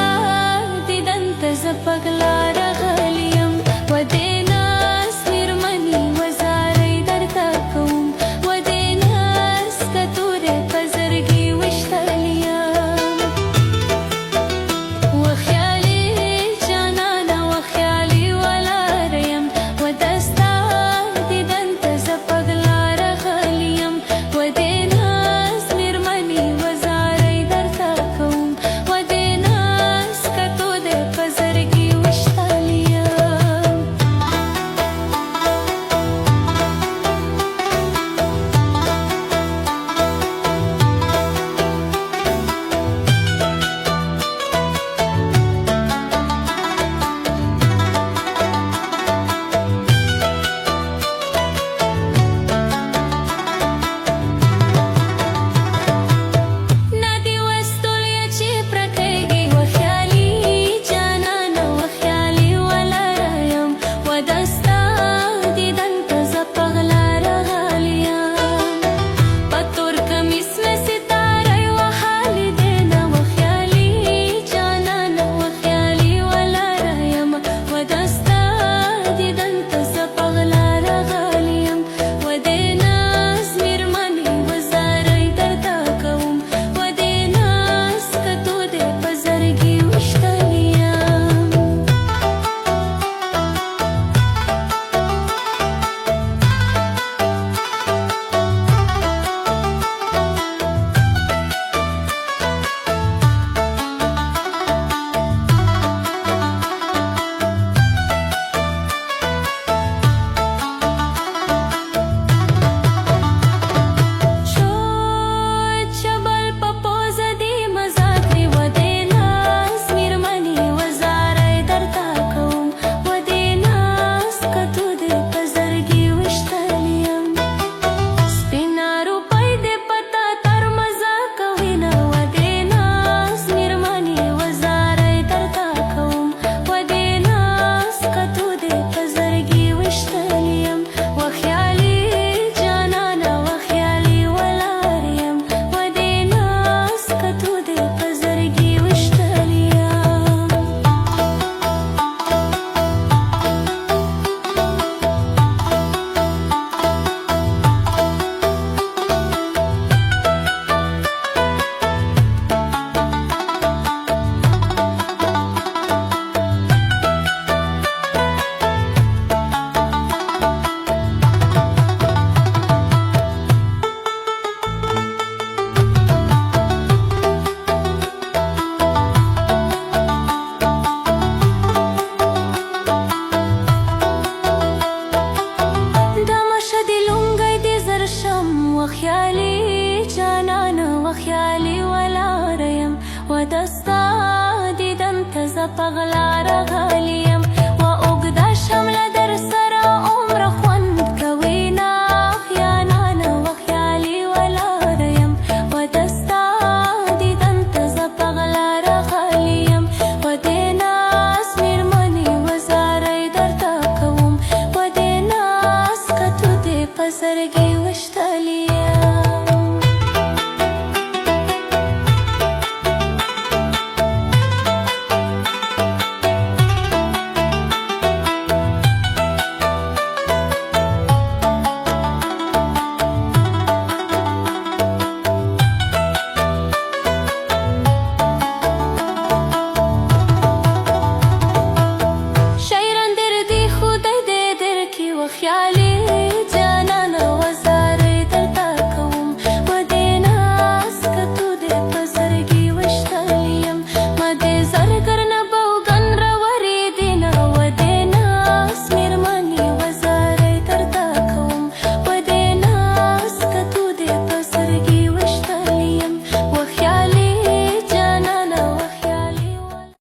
دستا دیدن ته زه پغلا راغلی یم. ودې ناز میرمنې وزارۍ درته کوم، ودې ناز کتورې په زرګي ویشتلی یم. وخیالي جانانه وخیالي ولاره یم، ودستا دیدن ته زه پغلا راغلی یم. ودې ناز میرمنې وزارۍ درته کوم، ودې ناز کتو دې په زرګي ویشتلی یم. نادي وستولیا چې پرکېږي، وخیالي جانانه وخیالي ولاره یم. ودستا دیدن ته زه پغلا راغلی یم. په تور کمیس مې ستاره وهلې دی نه، وخیالي جانانه وخیالي ولاره یم. ودستا دیدن ته زه پغلا راغلی یم. ودې ناز میرمنې وزارۍ درته کوم، ودې ناز کتو دې په زرګي ویشتلی یم. چبل په پوزه دې مزه کړې، ودې ناز میرمنې وزارۍ درته کوم، ودې ناز کتو دې په زرګي ویشتلی یم. سپینه روپۍ دې پتا تر مزه کوي نه، ودې ناز میرمنې وزارۍ درته کوم، ودې ناز کتو دې په زرګي ویشتلی یم. وخیالي جانانه وخیالي ولاره یم، ودې ناز کتو دې په زرګي ویشتلی یم. د مشه دې لونګی دې زرشم، وخیالي جانانه وخیالي ولاره یم. ودستا دیدن ته زه پغلا راغلی